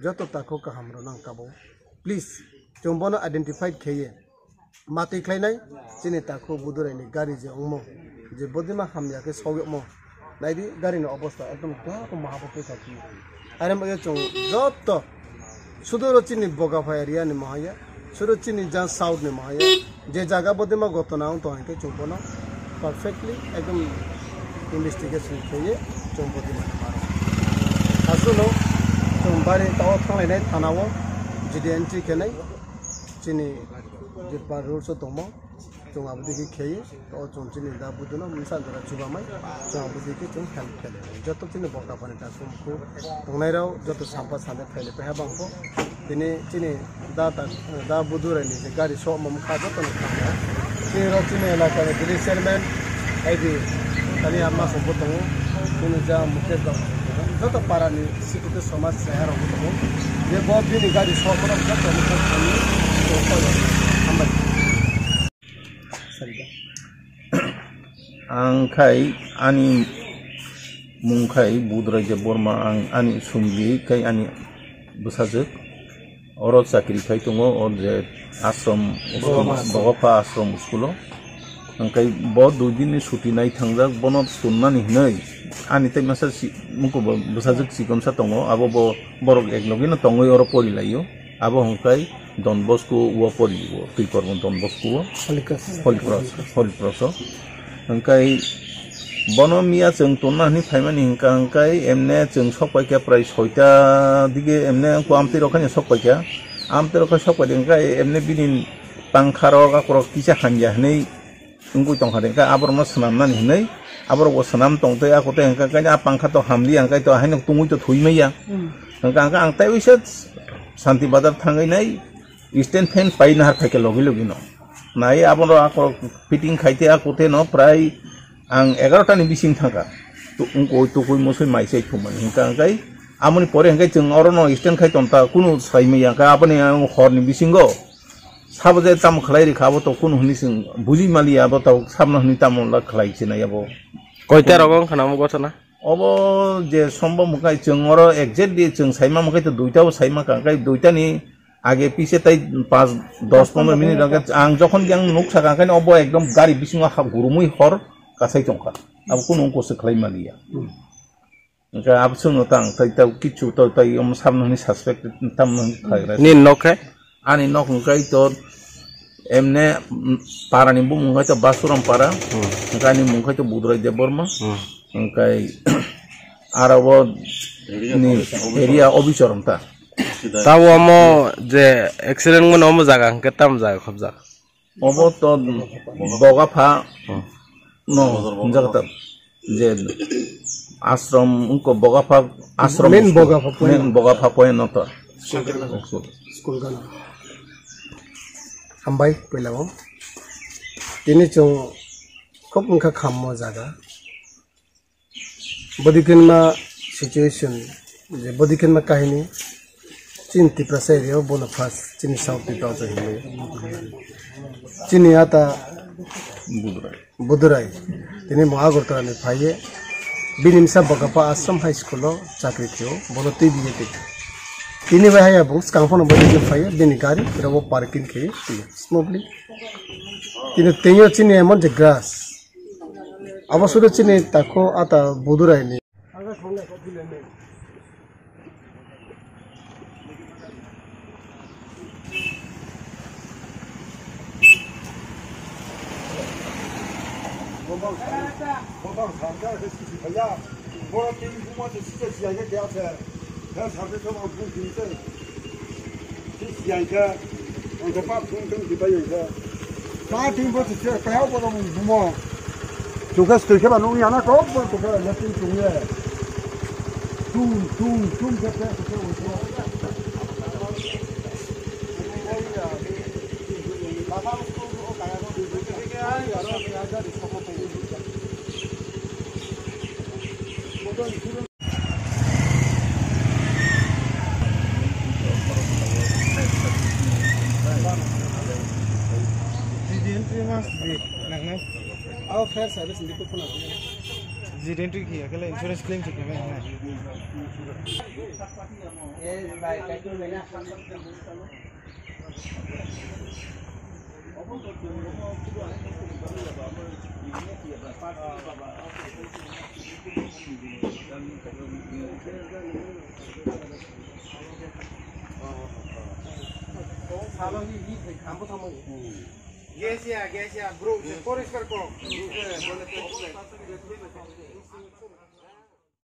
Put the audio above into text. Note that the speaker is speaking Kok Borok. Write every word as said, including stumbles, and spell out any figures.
joto takhuk kaham rok nang kabo. Please, chwng bono identify kheye. Matwi khlainai chini takhuk budurai ni gari je ongmo, je bodima hamya khe soyokmo. Naidi gari ni obostha ekdom kya ko maha bo khe thaki. Are mo chwng joto sudu ro chini Bokapha area ni mohaya, sudu chini jang south ni mohaya, je jaga bodima gotona wng tong khe chwng bono perfectly ekdom investigation kheye chwng bodima ni maro. Aswk no chwng bari tao thanglainai thana o G D N T khenai chini je par rules o tongmo. Chwng abo digi kheye, o chwng chini da buduno misa jora chubamai, chwng abo digi chwng help khele. Joto chini Bokaphani da sumkhu tongnai rok, joto sampa sande phaile peha bangkho. Tini chini da ta, da budu rai ni je gari so mom kha joto ni kha. Chini rok chini elaka ni village chairman, I B, tani amma sumkhu tongo. Chini ja Mukesh Babu, joto para ni sikute somaj seha rok tongo. Je bo bini gari so mom joto ni kha. Hambai. Ang khai ani mung khai Budrai Debbarma, ang ani sumli khai ani bwsajwk oro chakri khai tongo, o je ashram, Bogopha ashram school o. Ang khai bo dui din ni suti nai thangjak, bono tonnani hinwi ani tai masa si-, mukubo bwsajwk chikonsa tongo, abo bo borok ek logi no tongwi oro pori laio. Abo hwnkhe Don Bosco o pori o, Twikormo Don Bosco o. Holy Cross. Holy Cross, Holy Cross o. Hwnkhe bono miya chwng tonna hwnwi phaimani hwnkha hwnkhe emne chwng sok paikha prai soita dige emne wngkha amtwi rok haino sok paikha. Amtwi rok hai sok paidi hwnkhe emne bini pangkha rok akorok kisa hamya hwnwi wngwi tongkha de, hwnkhe aborokno swnamnani hinwi aborokbo swnam tongtwi, ako tei hwnkhe, hwnkhe a pangkha to hamliya, hwnkhe to haino tungwi to thwi manya. Hmm. Hwnkhe, hwnkhe ang tei uisa Santi Bazar thangwi nai stand fan pai nahar phaikha logi logi no. Nai abono ako fitting khaite, ako tei no prai ang egarota ni bising thangkha. Tu-, wngkoi tukui musui mai sai thumani hwnkhe, hwnkhe amoni pore hwnkhe chwng orono stand khai tongta kunu sai manya, hwnkhe aboni ang horni bisingo Sabo je tamo khlai rikha, abo to kunu hwnwi chwng buji maliya, abo to sabno hwnwi tamo la khlai sinai abo. Koita rogo wngkha namo gotona? Obo je sombo mwkhai chwng oro exactly chwng saima mwkhai to duita o saima kha, hwnkhe duita ni age pise tai panch, dos pondro minute rok ang jokhon yang nuk sakha, hwnkhe obo ekdom gari bisingo ha gurumui hor kasai tongkha. Abo kunu wngkha se khlai maliya. Hwnkhe abosongno tang tai tau kichu to tai omo samno hwnwi suspect tamno hwnwi khlai rai. Nini nok khe? Ani nok hwnkhe to emne, mm, parani bumung hwnkhe to Basuram para. Hmm. Hwnkhe ani mung khe to Budrai Debbarma. Hmm. Hwnkhe aro bo ni area officer wngta. Tabo omo je accident wngmani omo jaga hwnkhe tamo jaga khobjak? Obo to Bogapha no hwnjak ta je ashram wngkha Bogapha ashram main school. Bogapha point. Main Bogapha point no to. School gana. School gana. Hambai puila o. Tini chwng khub wngkha khammo jaga. Bodikenma situation, je bodikenma kahini, chini Tiprasa area o bono first, chini South Tiprasa hinwi. Chini ata Budurai. Budurai. Tini mo Agartala ni phaiye, bini misa Bokapha Ashram High School o chakri khio, bono twi biye twi. Tini bai haya bung skang phano bai twi phaiye, bini gari, robo parking khio, twi smoothly. Tini tengyo chini emon je grass. Abo sudu chini takhu ata Budurai ni. Khe sartwi thwng ang phung phung se. Khe siyang khe, ang khe pap thung thung di bai ang khe. Pap thung bo se, se, kaya bo dong bumo. Chukha stui khe ba nung yana kok bo chukha na thung thung ye. Thung, thung, thung khe khe khe bo. Entry mas di, nang nang. Aw, fire service ni ko phone. Accident wngkhe ya khe insurance claim se khe. Gas ya, gas ya, bro, poriskar kok.